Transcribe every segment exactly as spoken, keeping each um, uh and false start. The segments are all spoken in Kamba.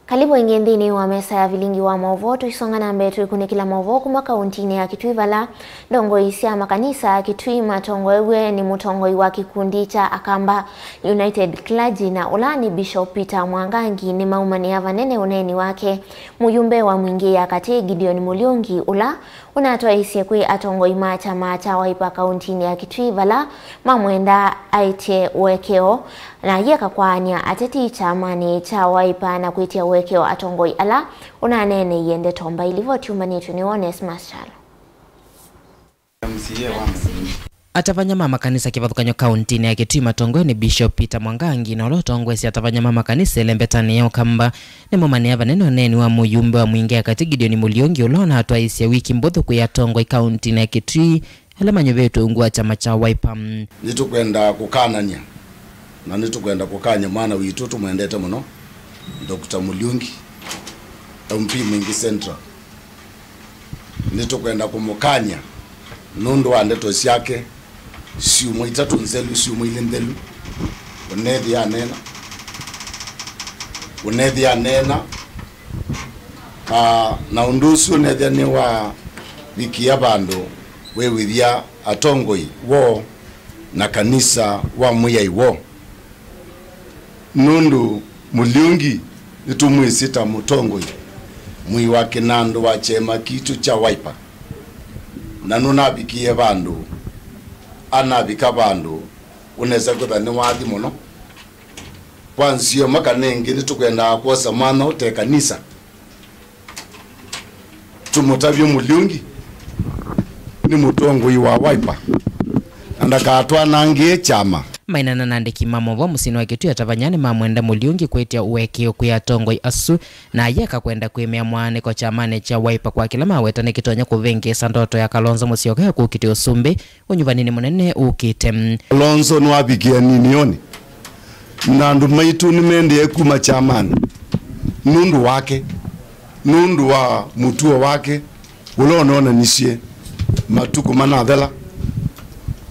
Kalivu ĩngĩ nthĩnĩ wa mesa ya vilingi wa maũvoo, tũisonga na mbee tũikunĩkĩla maũvoo kuma kauntinĩ ya Kitui, vala ndongoi sya makanisa Kitui matongoew'e nĩ mũtongoi wa kĩkundi kya Akamba United Clergy na ũla nĩ Bishop Peter Mwangangi nĩmaumanĩa vanene ũneeni wake mũyumbe wa Mwingĩ ya Katĩ Gideon Mũliungi, ũla ũnatwaĩĩsye kwĩ atongoi ma kyama kya Wiper kauntinĩ ya Kitui vala mamwenda aĩtye ũekeo na ayeka kwaany'a ateti kyamanĩ kya Wiper na kwĩtya ũekeo atongoi ala ũnaneeneie ndeto mbai. Livoti yumanĩtw'e nĩ Onesmus Kyalo. Atavany'a ma makanisa kĩvathũkany'o kauntinĩ ya Kitui matongoew'e nĩ Bishop Peter Mwangangi na ũla ũtongoesye atavany'a ma makanisa ĩlembetanĩ ya Ũkamba nĩmaumanĩa vanene ũneeni wa mũyumbe wa Mwingĩ ya Katĩ Gideon Mũliungi, ũla ũnatwaĩĩsye wiki mbũthũ kwĩ atongoi kauntinĩ ya Kitui ala manyuvĩtwe ungu wa kyama kya Wiper. Nĩtũkwenda kũkanany'a na nĩtũkwenda kũkany'a mwana witũ tũmwendete mũno, Doctor Mũliungi, M P Mwingĩ Central. Nĩtũkwenda kũmũkany'a nũndũ wa ndeto syake syumwa itatũ nzelu, syumwa ilĩ nthelu. Ũnethĩa aneena, ũnethĩa aneena, ah, na ũndũ ũsu ũnethĩa nĩwavikĩa vandũ wĩw'ĩthya atongoi woo na kanisa wa Mwĩai woo. Nũndũ Mũliungi nĩtũmwĩsĩ ta mũtongoi mwĩĩ wa kĩnandũ wa kyama kitũ kya Wiper, na nũnavikie vandũ, anavika vandũ ũnesa kwĩtha nĩ wathi mũno. Kwa nzĩa ĩmwe kana ĩngĩ, nĩtũkwendaa kwosa mwanya ũte kanisa tũmũtavye Mũliungi nĩ mũtongoi wa Wiper na ndakatwanangĩe kyama. Maineena na andĩki ma maũvoo mũsyĩnĩ wa Kitui, atavany'a nĩmamwenda Mũliungi kwĩtya ũekeo kwĩ atongoi asu na ayeka kwenda kwĩmĩa mwaanĩko kyamanĩ kya Wiper kwa kĩla maweta nĩkĩtonya kũvĩngĩĩsa ndoto ya Kalonzo Musyoka ya kũkitĩa ũsumbĩ ũnyuvaninĩ mũnene ũkĩte. Kalonzo nĩwavikie ninioni, na andũ maitũ nĩmendee kuma kyamanĩ nũndũ wake, nũndũ wa mũtuo wake ũla ũnonanisye matukũ manathela.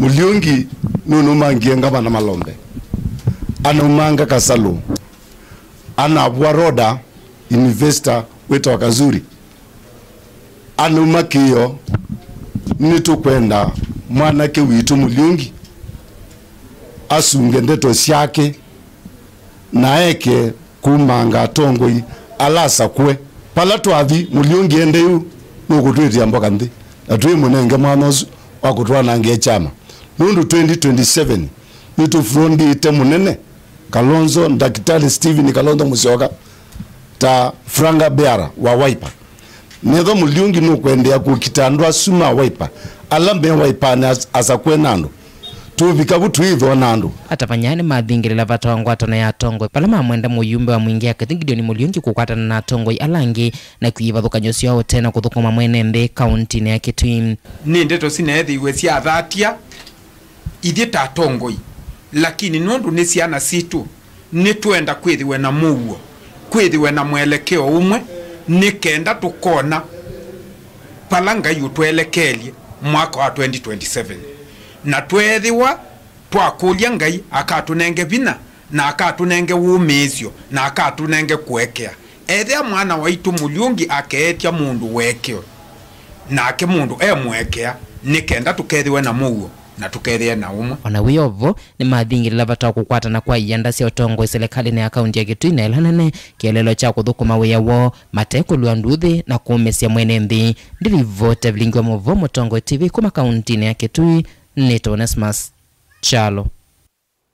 Mũliungi nũnũmangie ngavana Malombe, anaumanga Kasalũ, anavua Roda investor wĩtawa Kazuri. Anauma kĩo, nĩtũkwenda mwanake witũ Mũliungi asunge ndeto syake na eke kumanga atongoi ala asakũe. Vala twathi, Mũliungi ende yu nũkũtwĩtĩa mboka nthĩ, na twĩmũnenge mwanya ũsu wa kũtwanangĩa kyama, nũndũ twenty twenty-seven nĩtũfrondĩte mũnene Kalonzo, Ndakitali Stephen Kalonzo Musyoka, ta flag bearer wa Wiper. Nethwa Mũliungi nũkwendeea kũkita andũ asu ma Wiper, ala me Wiper-nĩ as-, asakũe na andũ, tũvika vu twĩthwa na andũ. Atavany'a nĩmathingĩlĩla vata wa ngwatanĩo ya atongoi vala mamwenda mũyumbe wa Mwingĩ ya Katĩ Gideon Mũliungi kũkwatana na atongoi ala angĩ na kwĩvathũkany'o syoo ũtena kũthũkũma mwene nthĩ kauntinĩ ya Kitui. Nĩ ndeto sineethĩiwe syathatya ithyĩ ta atongoi, lakini nũndũ nĩ syana sitũ, nĩtwenda kwĩthĩwe na mũuo, kwĩthĩwe na mwelekeo ũmwe, nĩ kenda tũkona vala Ngai ũtwelekelye mwaka wa twenty twenty-seven. Na tweethĩwa twakũlya Ngai, akatũnenge vinya, na akatũnenge wũmĩĩsyo, na akatũnenge kũekea. Ethĩa mwana waitũ Mũliungi akeetya mũndũ ũekeo, nake mũndũ e mũekea, nĩ kenda tũkethĩwe na mũuo na tũkethĩe na ũmwe. O na wĩ o vo, nĩmathingĩlĩla vata wa kũkwatana kwa ianda sya ũtongoi silikalĩnĩ ya kaunti ya Kitui na ĩla nene, kĩeleelo kya kũthũkũma wĩa woo mate kũlũa nduuthĩ na kũũmĩsya mwene nthĩ. Ndĩlivota vilingi wa maũvoo Mũtongoi T V kuma kauntinĩ ya Kitui, nĩtawa Onesmus Kyalo.